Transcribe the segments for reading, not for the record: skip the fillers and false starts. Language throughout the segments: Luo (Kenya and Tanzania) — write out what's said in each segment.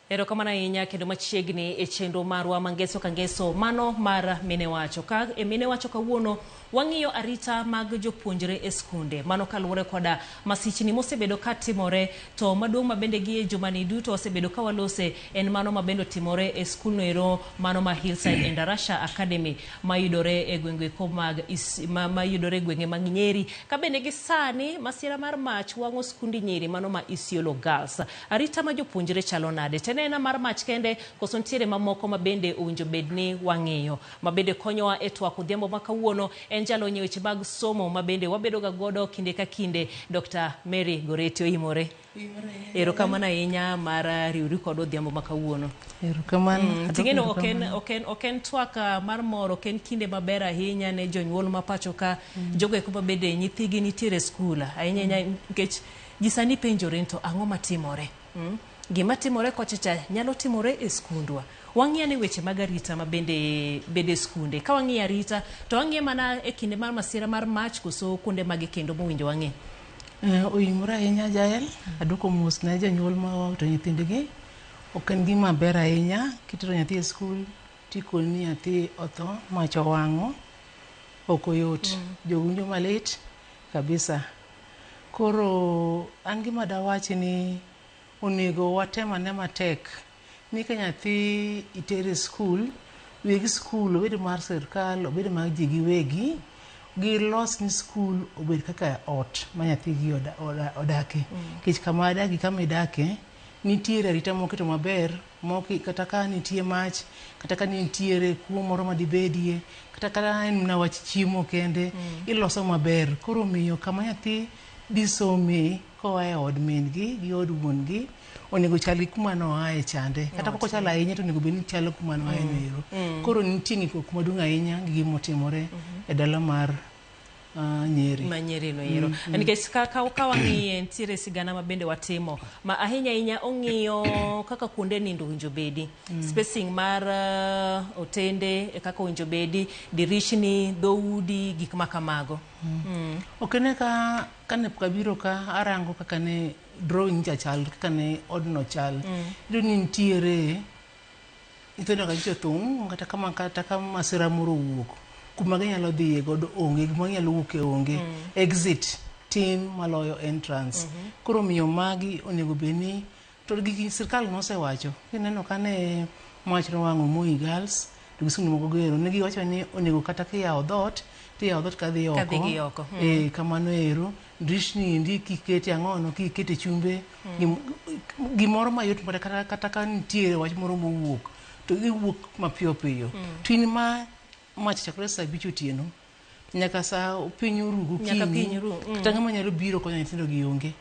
Erokamano ahinya kendo machiegni e chenro marwa ma ngeso ka ngeso mano mar Mine Wacho. Ka e Mine Wacho kawuono wang'iyo arita mag jopuonjre e skunde. Mano kaluwore koda masichni mosebedo ka timore to maduong' ma bende gi e jumani duto wasebedo ka walose en mano ma bende otimore e skulno ero mano ma Hillside Endarasha Academy mayudore e gwenge ko mag ma, mayudore e gwenge mag Nyeri. Ka bende gi sani masira mar mach wang'o skundi nyiri mano ma Isiolo Girls. Arita ma jopuonjre chalo nade? To en aena mar mach kende koso nitiere mamoko ma bende owinjo bed ni wang'iyo? Ma bende konyowa e twak odhiambo ma kawuono en jalony e weche mag somo ma bende wabedoga godo kinde ka kinde, Dr. Mary Goretti Oimore. Erokamano ahinya mar riwri kodwa odhiambo ma kawuono. Erokamano. Ting'eno ok en, ok en, ok en twak mar mor, ok en kinde maber ahinya ne jonyuol ma pacho ka, jogo eko ma bende nyithigi nitiere e skul ahinya ahinya nikech Ji sani penjore ni to ang'o matimore? Mm? Gima timore kocha cha nyalo timore e skundwa. Wang'i ane weche mag arita ma bende bedo e skunde. Ka wang'iyo arita, to wang'iye mana e kinde mar masira mar mach koso kuonde mage kendo mowinjo wang'i? Oimore ahinya Jael, aduoko mos ne jonyuol ma owito nyithindgi. Ok en gima ber ahinya kitero nyathi e skul tikoni ni nyathi otho, mach owang'o, ok oyot. Jogo winjo malit kabisa. Koro an gima dawachi ni onego watem ane matek ni ka nyathi itere skul, weg skul obed mar sirkal obed mar ji giwegi, gilos ni skul obed kaka ot ma nyathigi odake. Nikech kama adake gi kama idake, nitiere arita moketo maber mok kata ka nitie mach, kata ka nitiere kuo moro madibedie, kata ka en mana wach chiemo kende, iloso maber. Koro omiyo kama nyathi dhi some koa e od min gi gi od wuon gi, onego chal gi kuma noaye chande. Kata pok ochalo ahinya to onego bed ni chalo kuma noaye no ero. Koro nitie ng'ikruok maduong' ahinya gi gima otimore e dala mar Nyeri. Ma Nyeri no ero. Nikech ka wang'iye nitiere sigana ma bende watimo ma ahinya ahinya ong'iyo kaka kuonde nindo owinjo bedi. Spacing mar otende e kaka owinjo bedi, dirishni, dhoudi, gik ma kamago. Ok ine ka kane pok abiro ka arango kaka ne drawing cha chal, kaka ne odno chal. Iyudo ni nitiere Nyithindo ka nyicho thum kata kama kata ka masira moro owuok kuma ginyalo dhiye godo onge gima ginyalo wuoke onge exit tin maloyo entrance koro omiyo magi onego bed ni to gigi sirkal nosewacho kineno kane mach nowang'o Moi Girls to gi skunde moko gero ne giwacho ni onego kata kiyawo dhoot tiyawo dhoot kadhi oko Kadhi gi oko, eh kamano ero Drishni endi kikete ang'ono kikete chumbe gimoro mayot kata, kata, kata ka nitiere wach moro mowuok to giwuok mapiyo piyo to in ma mach chakore saa abich otieno nyaka saa piny oru Nyaka gokinyi piny ru, kata ng'ama nyalo biro konyo nyithindo gi onge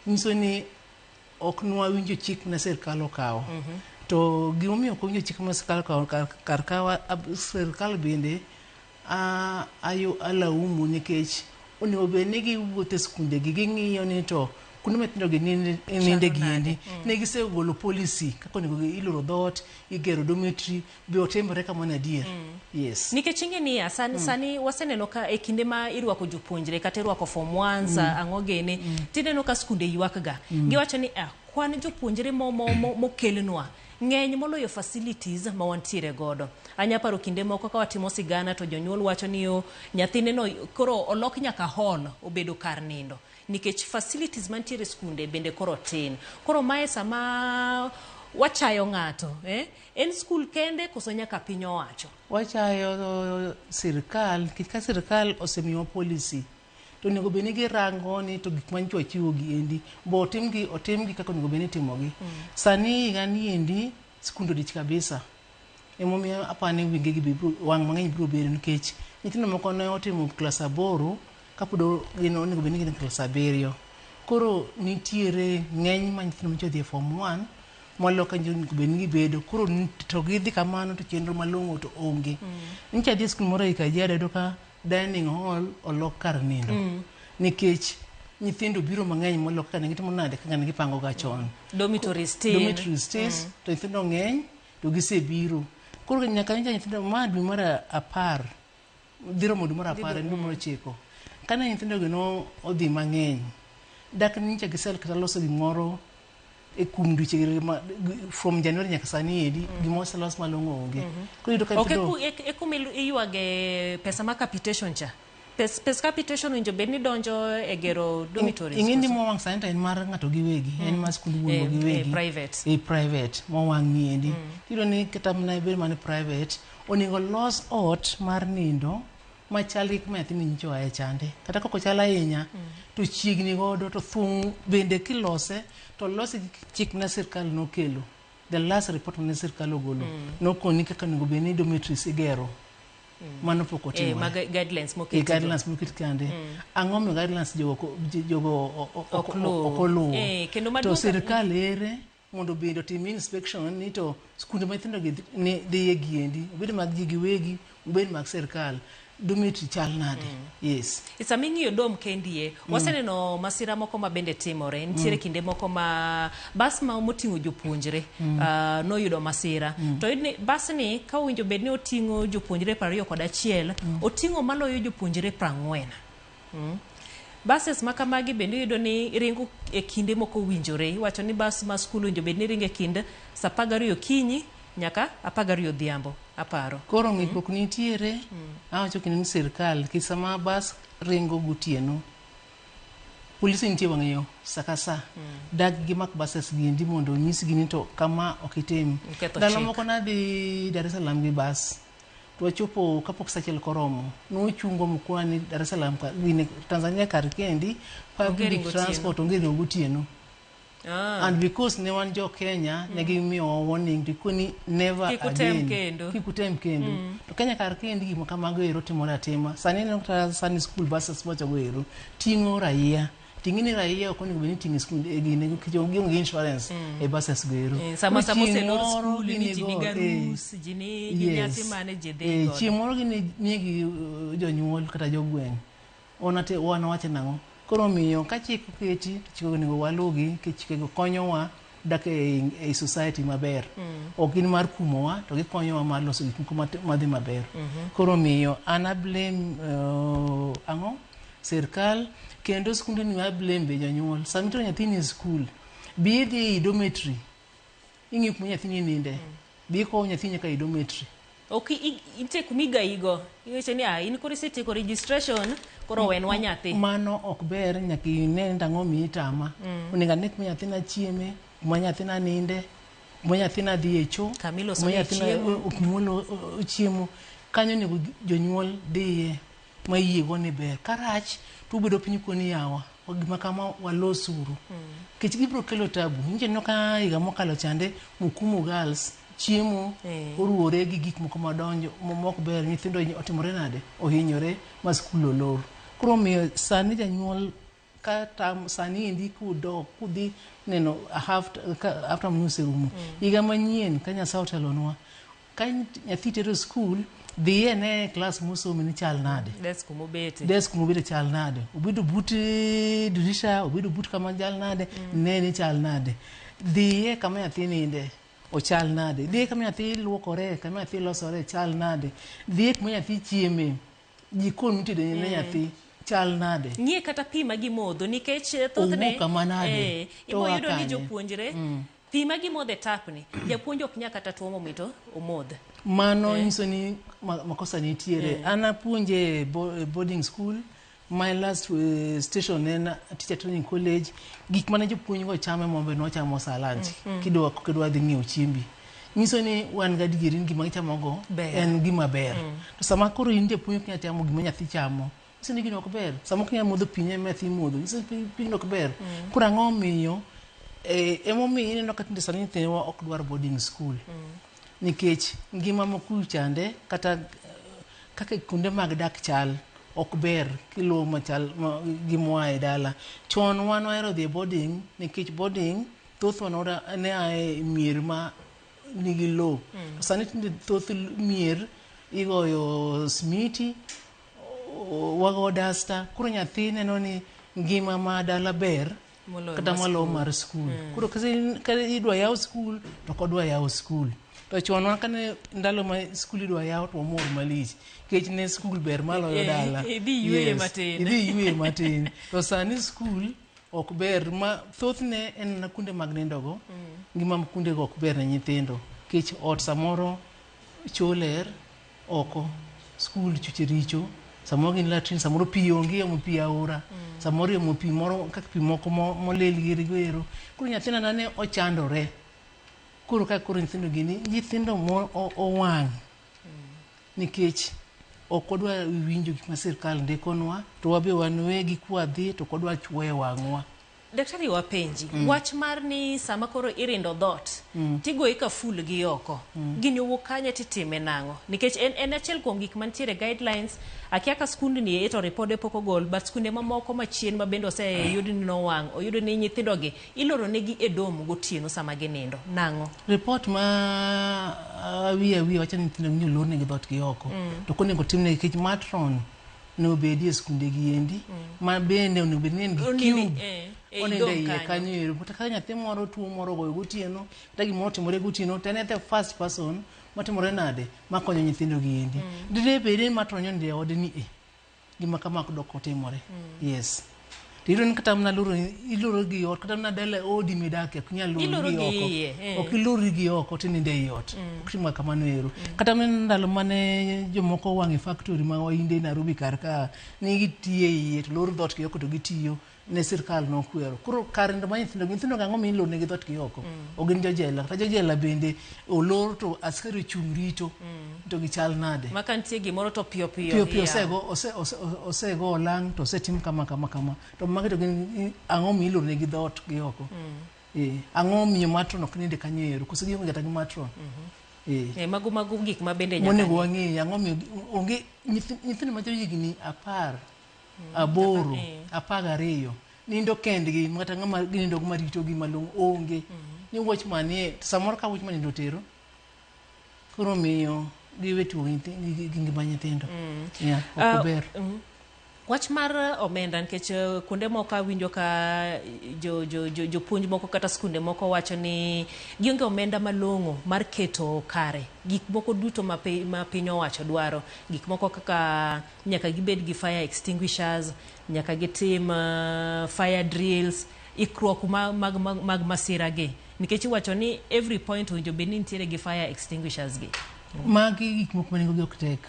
nyiso ni ok nwawinjo chik ma sirkal okawo to gimomiyo ok wawinjo chik ma sirkal okawo kar, kar ka sirkal bende A ayo alaumu nikech onego bed ni giwuotho e skunde gi ging'iyo ni to kuonde ma nyithindo gi ninde ninde gi endi ne gisegolo policy kaka onego iloro dhoot igero dormitory be otimore kamano adier yes Nikech ing'e niya, sani, sani waseneno ka e kinde ma irwako jopuonjre kata irwako form ones, ang'o gini, tineno ka skunde ywak ga. Giwacho ni ah, kwan jopuonjre mo, mo, mo, mokelnwa ng'eny moloyo facilities ma wantiere godo. Anya paro kinde moko ka watimo sigana to jonyuol wacho ni o nyathine no koro olok nyaka hall obedo kar nindo nikech facilities mantiere e skunde bende koro tin. Koro mae sama wachayo ng'ato eh, en skul kende koso nyaka piny owacho? Wachayo sirkal nikech ka sirkal osemiyowa policy to onego bed ni girango ni to gik manyicho wachiwo gi endi bo otimgi otimgi kaka onego bed ni itimogi. Sani higa ni endi skunde odich kabisa emomiyo aparo ni wenge gi be biro wang' mang'eny biro bedo nikech nyithindo moko ne otimo klas aboro kapod gin onego bed ni gin e klas abiriyo. Koro nitiere ng'eny ma nyithindo manyocha odhi e form one moloyo ka onego bed ni gibedo. Koro to gidhi kamano to chenro malong'o to onge. Nyocha adhi e skul moro ei Kajiado ayudo ka dining hall olok kar nindo nikech nyithindo biro mang'eny moloyo kaka ne gitimo nade kaka ne gipango ga chon. Dormitories tin. Dormitories tin to nyithindo ng'eny to gisebiro. Koro nyaka nyocha nyithindo ma dwe mar apar dhi romo dwe mar apar en dwe mar ochiko. Kane nyithindo gi no odhi mang'eny, dak nyocha gisel kata loso gimoro E kuom dweche from January nyaka sani endi gima oselos malong'o onge. Koro iyudo ka Ok nyithindo e kuma iywage pesa ma capitation cha. Pes capitation owinjo bed ni donjo e gero dormitories. Ing'e ni koso? mowang' sani to en mar ng'ato giwegi, en mar skund wuon Eh, giwegi. Private. E private mowang' ni endi. Iyudo ni kata mana bed mana private, onego los ot mar nindo machal gi kuma nyathi nyocha oaye chande. Kata kok ochal ahinya, to chiegni godo to thung' bende kilose to lose gi chik ma sirkal nokelo. The last report mane sirkal ogolo nokoni kaka onego bed ni dormitories igero. Mano pok otimore. Mag guidelines E moketi. Guidelines moket kande. Ang'o momiyo guidelines jogo Ok luw. ok oluwo? Kendo To maduong' sirkal ere mondo bende otim inspection ni to skunde ma nyithindo gi dhiye giendi, obed mag ji giwegi, obed mag sirkal, dormitory chal nade? Yes. Sama ing'iyo dom kendie, waseneno masira moko ma bende timore. Nitiere kinde moko ma bas ma moting'o jopuonjre noyudo masira. To iyudo ni bas ni ka owinjo bed ni oting'o jopuonjre 21, oting'o maloyo jopuonjre 40. Buses ma kamagi bende iyudo ni ringo e kinde mok owinjore. Iwacho ni bas ma skul owinjo bed ni ringo e kind saa 12 okinyi nyaka 12 odhiambo, aparo. Koro ng'ikruok nitiere, awacho kendo ni sirkal, nikech sama bas ringo gotieno, polise nitie wang' yo sa ka sa. Dag gimak buses giendi mondo onyisgi ni to kama ok itim. Uketho Ndalo chik. moko nadhi Dar es Salaam gi bas, to wachopo kapok sa achiel koromo, nochungwa mokwa ni Dar es Salaam ka, gine, Tanzania kar kendi, Onge public ringo otieno. transport onge ringo gotieno. And because ne wan jo Kenya, ne gimiyowa warning to koni never Kik utem again. kendo. Kik utem kendo. To Kenya kar kendi gik ma kamago ero timore atima. Sani ineno kata sani school buses wachogo ero ting'o raia. Ting'e ni raia ok onego bed ni ting'o e skul e gine nikech gionge gi insurance e buses go ero. Sama Koro sama chieng' oselor moro skul ni gini ji go, nigi arus, ji ni gi nyasi mane ji dhi godo. Chieng' moro gini nigi jonyuol kata jogweng'. Wan wawacho nang'o? Koro omiyo ka chik oketi to chikego onego waluwgi nikech chikego konyowa dak e society maber. Ok gin mar kumowa to gikonyowa mar loso gik moko madhi maber. Koro omiyo an a blame ang'o? Sirkal kendo skunde ni a blame be jonyuol. Sama itero nyathini e skul, bi idhi e dormitory, ing'iyo kuma nyathini ninde. Bi ikow nyathini nyaka e dormitory. Ok nitie kuma igayigo. Iwacho ni in koro isetieko registration, koro wenwa nyathi. Mano ok ber, nyaka ine ni ang'o miyi tama. Onego ane kuma nyathina chieme, kuma nyathina ninde, kuma nyathina dhi e cho, Kama iloso kuma ne nyathina chiemo. kuma ochiemo. Kanyo onego jonyuol dhiye ma yiego ni ber. Karach to ubedo piny koni yawa, gima kama walosuru. Nikech gibiro kelo tabu. Nyicha ineno ka higa mokalo chande Mukumu Girls chiemo oruwore gi gik moko madonjo mok ber, nyithindo otimore nade, ohinyore ma skul olor. Koro omiyo sani janyuol kata sani endi kudok kudhi neno half term oserumo, higa manyien ka Nyasaye otelonwa, ka nyathi tero skul, dhiye ne klas mosome ni chal nade. Desk kumobete. Desk kumobete chal nade. Obedo but dirisha, obedo but kama chal nade, ne ni chal nade. Dhiye kama nyathi ninde, ochal nade. Dhiye kama nyathi luokore, kama nyathi losore, chal nade. Dhiye kuma nyathi chieme, jikon mitede ne nyathi, chal nade. Ng'iye kata pi ma gimodho nikech thothne Owuok kama nade, to ibo oa yudo ni kanye. jopuonjre pi ma gimodho e tap ni, japuonj ok nyal kata tuomo mito omodh. Mano nyiso ni makosa nitiere. An apuonje e boarding school, my last station en teacher training college. Gik mane jopuonj go chamo mombe nochamo sa lunch. Kidwa dhi ng'iewo chiembi. Nyiso ni wan gadieri ni gima gichamo go en gima ber. To sama koro in japuonj ok nyal chamo gima nyathi chamo, nyiso ni gino ok ber. Sama ok nyal modho pi ma nyathi modho, nyiso ni pigno ok ber. Koro ang'o miyo emomiyo ineno ka tinde sani nyithindwa ok dwar boarding school. Nikech ngima ma kuchande kata kaka kuonde mag dak chal ok ber kiluwo machal gi moa e dala. Chon wan wahero dhi e boarding nikech boarding thothwa ne a e mier ma nigi lowo. Sani tinde thoth mier igoyo smiti, wago dasta. Koro nyathi neno ni ngima ma dala ber kata maloyo mar skul. Koro ka idwa yaw skul to ok odwa yawo skul. To chon wan kane ndalo ma skul idwa yaw to wamor malich. Nikech ne skul ber maloyo dala. Idhi yweyo matin. Idhi yweyo matin. To sani skul Ok ber ma thothne en mana kuonde mag nindogo. Ngima kuondego ok ber ne nyithindo. Nikech ot samoro choo ler, oko skul choche richo, samoro gin latrine, samoro pi onge, iomo pi aora, samoro iomo pi moro kaka pi moko molil giri go ero. Koro nyathina nane ochandore. Koro ka koro nyithindo gini, nyithindo mo owang' nikech ok wadwa winjo gik ma sirkal ndikonwa to wabe wan wegi kwadhi to ok wadwa chuoyo e wang'wa. Daktari wapenji, wach mar ni sama koro irindo dhoot tigoyi kaful gi oko, gini owuok kanye titime nang'o? Nikech en achiel kuom gik mantiere guidelines, akia ka skundni e to ripode pok ogol, but skunde mamoko machien ma bende oseyud ni nowang', oyud ni nyithindogi iloro negi e dom gotieno sama ginindo. Nang'o? Report ma awiye awiye wacho ni nyithindo ni olornegi dhoot gi oko. To ok onego timnegi nikech matron onego obedi e skunde gi endi ma bende onego bed ni en gi cube onindo e iye kanyo ero. Kata ka nyathi moro tuo moro ogoyo gotieno, kata gimoro otimore gotieno, to en e the first person matimore nade makonyo nyithindo gi endi. Dine bed ni matron onindo e ode ni e, gima kama ok dok otimore. Yes. To iyudo ni kata mana loro iloro gi ot kata mana dala odi midake ok inyal loro gi oko. Ok ilorri gi oko tinindo ei ot. Ok timga kamano ero. Kata mana ndalo mane jomoko owang' e factory ma Wahinde Nairobi kar ka ni gitiyo e iye to lor dhoot gi oko to gitiyo ne sirkal nokwero. Koro kar nindo mar nyithindo nyithindo gi ang'o miyo iloro negi dhoot gi oko? Ok gin jojela. Kata jojela bende olor to askari ochung' rito to gichal nade? Ma ka nitie gimoro to piyo piyo Piyo piyo osego osego olang' to osetim kama kama kama. To magi to gin ang'o miyo iloro negi dhoot gi oko? Ang'o miyo matron ok ninde kanyo ero? Koso gionge kata gi matron? Mago mago gik ma bende nyaka Monego wang'e ang'o miyo onge nyithindo ma johigni 10, 8, 12 nindo kendgi kata ng'ama ginindo go maritogi malong'o onge. Ni watchman nie samoro ka watchman nindo otero koro miyo giwe tugo gi ngima nyithindo. Yeah, ok ober. Wach mar omenda nikech kuonde moko awinjo ka jopuonj moko kata skunde moko wacho ni gionge omenda malong'o mar keto kare gik moko duto ma piny owacho dwaro. Gik moko kaka nyaka gibed gi fire extinguishers, nyaka gitim fire drills, ikruok mag masira gi. Nikech iwacho ni every point owinjo bed ni nitiere gi fire extinguishers gi. Magi gik moko ma nengogi ok tek.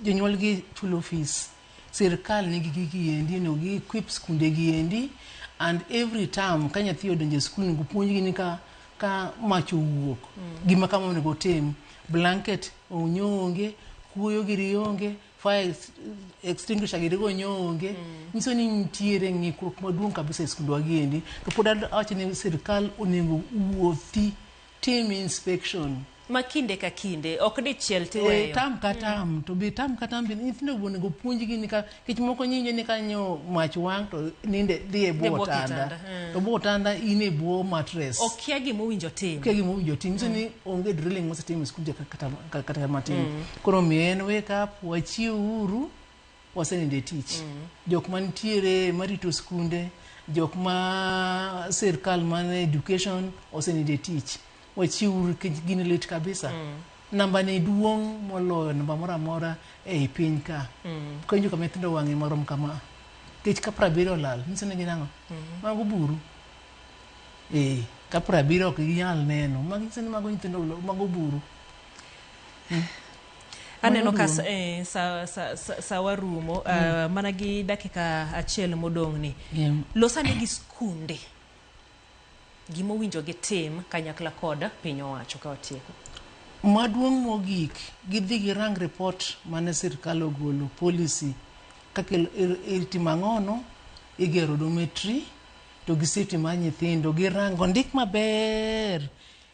Jonyuol gi chulo fees. Sirkal nigi gigi endi, onego gi equip skunde gi endi and every term ka nyathi odonjo e skul onego puonjgi ni ka mach owuok, gima kama onego otim. Blanket onyo onge, kuoyo giri onge, fire extinguisher giri go onyo onge. Nyiso ni nitiere ng'ikruok maduong' kabisa e skundwa gi endi. To pod awacho ni sirkal onego wuothi tim inspection. Ma kinde ka kinde, ok dichiel tiweyo. Tam ka tam, to be tam ka tam bende nyithindo onego puonjgi ni ka nikech moko nyinjo ni kanyo mach wang' to ninde dhi e bwo otanda. To bwo otanda in e bwo mattress. Okia gima owinjo tim. Okia gima owinjo tim. Nyiso ni onge drilling mosetim e skul kata matin. Koro omiyo en wake up, wachiew uru, wasenindo e tich. Jok mantiere marito skunde, jok ma sirkal man education osenindo e tich. Wachiwuru nikech gini lit kabisa. Namba ni duong' moloyo namba moro amora ei piny ka. Kawinjo kama nyithindo wang'e marom kama. Nikech ka 70 olal, nyiso ni gin ang'o? Mago buru. Ka 70 ok ginyal neno, magi nyiso ni mago nyithindo mago buru. Aneno ka sa warumo mana gi dakika achiel modong' ni. Losane gi skunde. Gimowinjo gitim kanyakla kod piny owacho ka watieko. Maduong' mogik, gidhi girang report mane sirkal ogolo, policy, kaka itimo ang'ono, igero dormitory, to gi safety mar nyithindo, girang, ondik maber.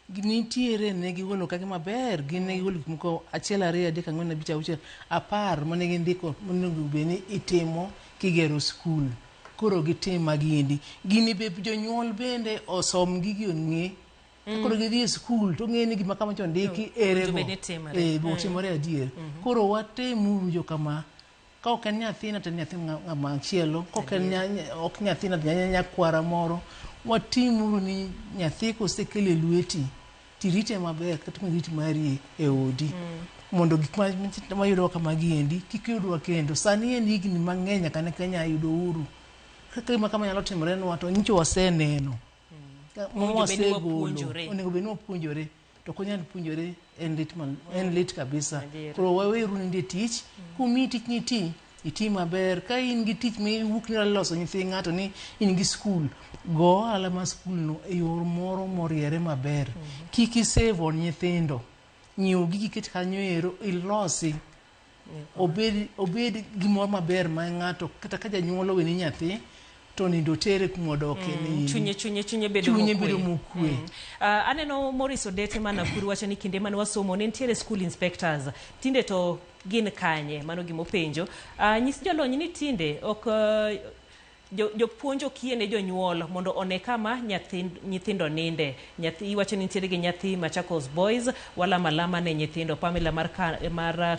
Nitiere ne gigolo kake maber, gin ne gigolo gik moko 1, 2, 3, 4, 5, 6, 10 mane gindiko monego bed ni itimo kigero skul. Koro gitim magi endi. Gini be jonyuol bende osom gigi ong'e. Koro gidhi e skul to ng'e ni gima kama to ondiki ere go. Be otimore adier. Koro watemuru jokama. Ka ok en nyathina to en nyathi ng'ama chielo. Ka ok en ok nyathina to nyakwara moro. Watimuru ni nyathi kosekel e lweti tirite maber kata mirit mari e odi. Mondo gik mayudowa kamagi endi kik yudwa kendo. Sani en higni mang'eny nyaka ne Kenya yudo uhuru. Kaka gima kama nyalo timore nwa to nyicho waseneno. Owinjo bed ni Wasegolo. wapuonjore. Onego bed ni wapuonjore. To ok wanyal puonjore en lit, en lit kabisa. Adier. Koro waweuru nindo e tich. Kumiyi tich ni iti, iti maber. Ka in gi tich miwuok ni loso nyithi ng'ato ni in gi skul, go ohala mar skul no e yor moro moriere maber. Kik i save on nyithindo. Nyiew gigi ket kanyo ero ilosi. Obed gimoro maber ma ng'ato kata ka janyuol oweni nyathi to nindo tere kumodoke ni Chunye bedo chunye mokwe. bedo mokwe. Aneno Maurice Odete ma Nakuru wacho ni kinde mane wasomo ne nitiere school inspectors. Tinde to gin kanye? Mano gima openjo. Nyis jolony ni tinde ok jopuonj ok yiene jonyuol mondo one kama nyithindo ninde. Nyathi iwacho ni nitiere gi nyathi Machakos Boys walama lama ne nyithindo Pamela mar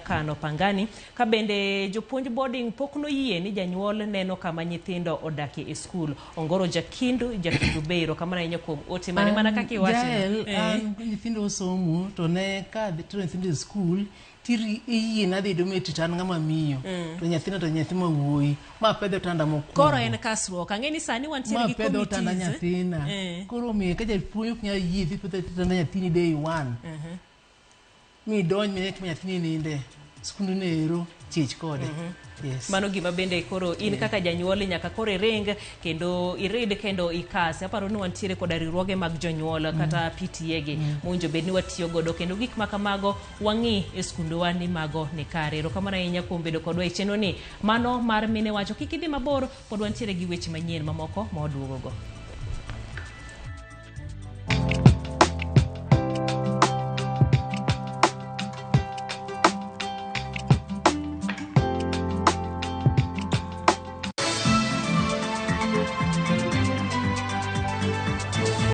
Kano Pangani. Ka bende jopuonj boarding pok noyie ni janyuol neno kama nyithindo odakie e skul. Ongoro Jakindu Beiro kamano ahinya kuom ote mane mana kaka iwacho. Jael, an nyithindo osomo to ne ka adhi tero nyithindo e skul tiri iyiena dhi dormitory to an ng'ama miyo to nyathina to nyathi ma wuoyi ma pedho otanda mokwongo. Koro en kasruok. Ang'e ni sani wantiere ma gi pedho otanda committees. nyathina. Koro omiyo ka japuonj ok nyal yie dhi pedho otanda nyathini day one. Midonj mine kuma nyathini ninde. Skundno ero chich kode. Yes. Mano gima bende koro in kaka janyuol nyaka koro iring kendo irid kendo ikase. Aparo ni wantiere koda riwruoge mag jonyuol kata PTA gi mowinjo bed ni watiyo godo kendo gik ma kamago wang'i e skundewa ni mago ni kare. Erokamano ahinya kuom bedo kodwa e chenro ni. Mano mar mine wacho kik idhi mabor pod wantiere gi weche manyien mamoko ma waduogo go.